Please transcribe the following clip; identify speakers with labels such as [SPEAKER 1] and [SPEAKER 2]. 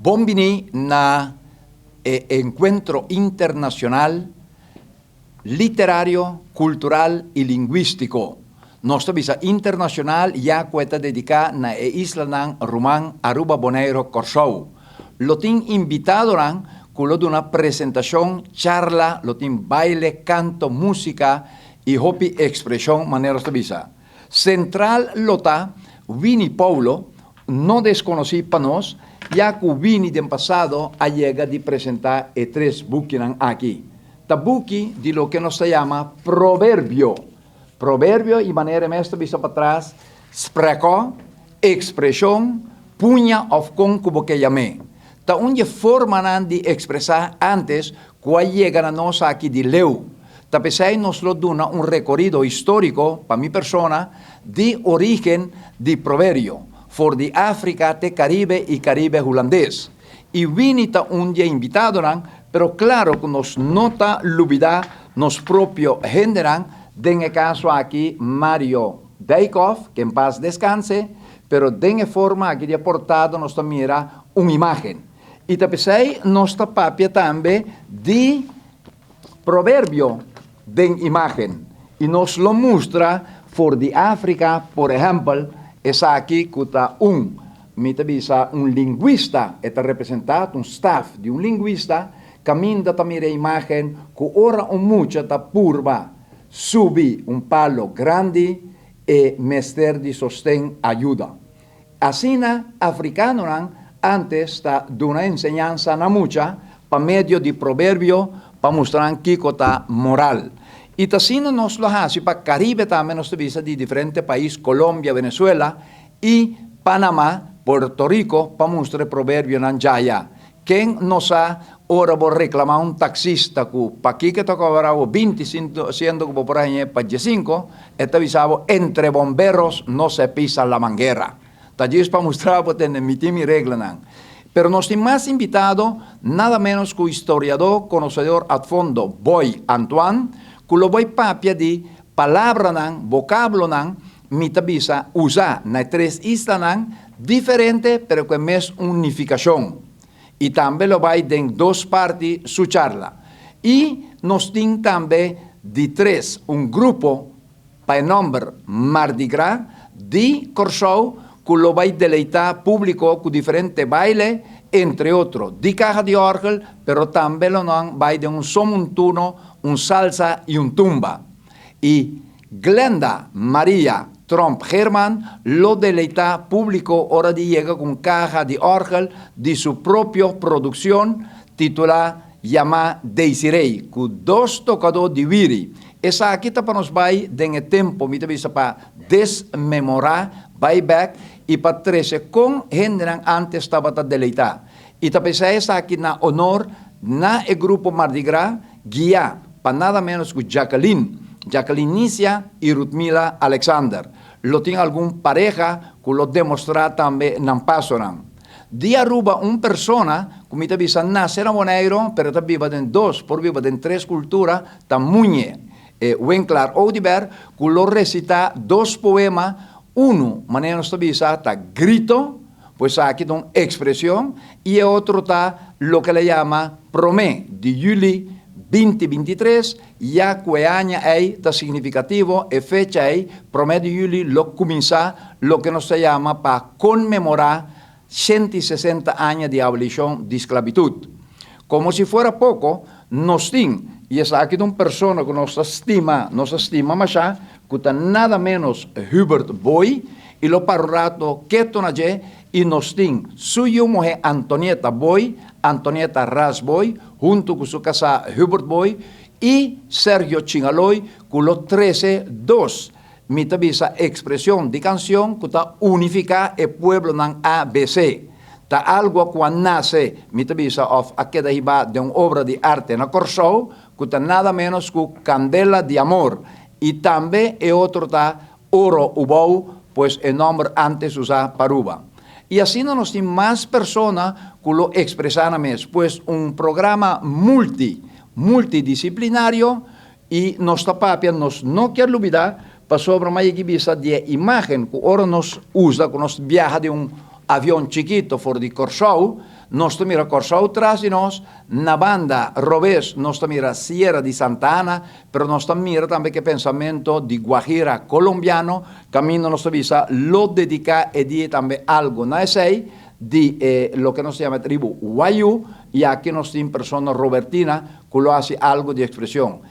[SPEAKER 1] Bon bini na e enkuentro internashonal literario, kultural i lingwístiko. Nos ta bisa internashonal ya ku e ta dediká na e islanan ruman Aruba, Boneiru, Kòrsou. Lo tin invitadonan ku lo duna presentashon, charla, lo tin baile, kanto, músika i hopi ekspreshon manera nos ta bisa. Sentral lo ta Winnie Paulo, no deskonosí pa nos, ya ku Winnie den pasado a yega di presentá e tres bukinan aki. Ta buki di loke nos ta yama proverbio. Proverbio i manera e mes ta bisa patras, sprekò, ekspreshon, puña òf kon ku bo ke yam'é. Ta un di e formanan di ekspresá ántes ku a yega na nos aki di leu. Ta p'esei nos lo duna un rekorido históriko, pa mi persona, di orígen di proverbio, for di Afrika te Karibe i Karibe Hulandes. I Winnie ta un di e invitadonan, pero klaro ku nos no ta lubidá nos propio hendenan, den e kaso aki Mario Dijkhoff, ke en pas deskanse, pero den e forma aki di e portada nos ta mira un imágen. I ta p'esei nos ta papia tambe di proverbio den imágen. I nos lo mustra for di Afrika, por ehèmpel, esaki ku ta un, mi ta bisa un lingwista, e ta representá un staf di un lingwista, kaminda ta mira e imágen ku ora un mucha ta purba subi un palo grandi, e mester di sosten ayuda. Asina afrikanonan ántes ta duna enseñansa na mucha pa medio di proverbio pa mustra nan kiko ta moral. I ta asina nos lo hasi pa Karibe tambe nos ta bisa di diferente pais Colombia, Venezuela i Panama, Puerto Rico pa mustra e proverbionan djaya. Ken no sa ora bo reclama un taxista cu pakico ta cobra bo 20 siendo cu bo por hañ'e pa diesinco, e ta bisa bo entre bomberos no se pisa la manguera. Ta djis pa mustra bo tende mi tin mi reglanan. Pero nos tin mas invitado, nada menos cu historiador, conocedor ad fondo Boy Antoine, cu lo bay papia di palabranan, vocablonan, mi ta bisa usa na e tres islanan diferente pero ku e mes un nifikashon. I tambe lo bai den dos parti su charla. I nos tin tambe di tres un grupo pa e nòmber Mardi Gras di Kòrsou ku lo bai deleitá públiko ku diferente baile entre otro di kaha di òrgel pero tambe lo nan bai den un son montuno, un salsa i un tumba. I Glenda Maria Tromp Geerman lo deleitá públiko ora di yega ku un kaha di òrgel di su propio produkshon titulá Yamá Desiree ku dos tokadó di wiri. Esaki ta pa nos bai den e tempu, mi ta bisa pa desmemorá, bai bèk i pa trese kon hendenan ántes tabata deleitá. I ta p'esei esaki na onor na e grupo Mardi Gras guiá pa nada ménos ku Jacqueline, Jacqueline Nicia i Rutmila Alexander. Lo tin algun pareha ku lo demostrá tambe nan pasonan. Di Aruba un persona ku mi ta bisa nase na Boneiru pero ta biba den dos, por biba den tres kultura, ta Muñe e Winklar Oduber ku lo resitá dos poema, unu manera nos ta bisa ta Grito, Pues aki ta un expresion y e otro ta loke la yama prome di juli 2023, ya cu e aña ey ta significativo, e fecha ey, prome di juli lo cuminsa loke nos ta yama pa conmemora 160 aña di abolicion di sclavitud. Como si fuera poco, nos tin, y esaki ta un persona cu nos ta stima, nos ta stima masha, cu ta nada menos Hubert Booi, y lo para un rato keto na dje, y nos tin su yiu muhe Antonieta Booi, Antonieta Ras Booi, hunto cu su casá Hubert Booi, y Sergio Chingaloy, cu lo trece dos, mi ta bisa expresion di cancion cu ta unifica e pueblonan ABC. Ta algo cu a nace, mi ta bisa, of a keda hiba den un obra di arte na Corsou, cu ta nada menos cu Candela di Amor, y tambe e otro ta Oro Ubou, pues e nomber antes usa pa Aruba. Y asina nos tin mas persona cu lo expresa nan mes, pues un programa multi, multidisciplinario, y nos ta papia, nos no kier lubida, pasobra m'a yegi bisa di e imagen cu ora nos usa, cu nos biaha di un. Avion chikito for di Corsou, nos ta mira Corsou tras di nos, na banda robes nos ta mira Sierra di Santa Ana, pero nos ta mira tambe cu pensamento di Guajira Colombiano, caminda nos ta bisa lo dedica e dia tambe algo na esey, di loke nos ta yama tribu Wayuu, y aki nos tin persona Robertina, cu lo haci algo di expresion.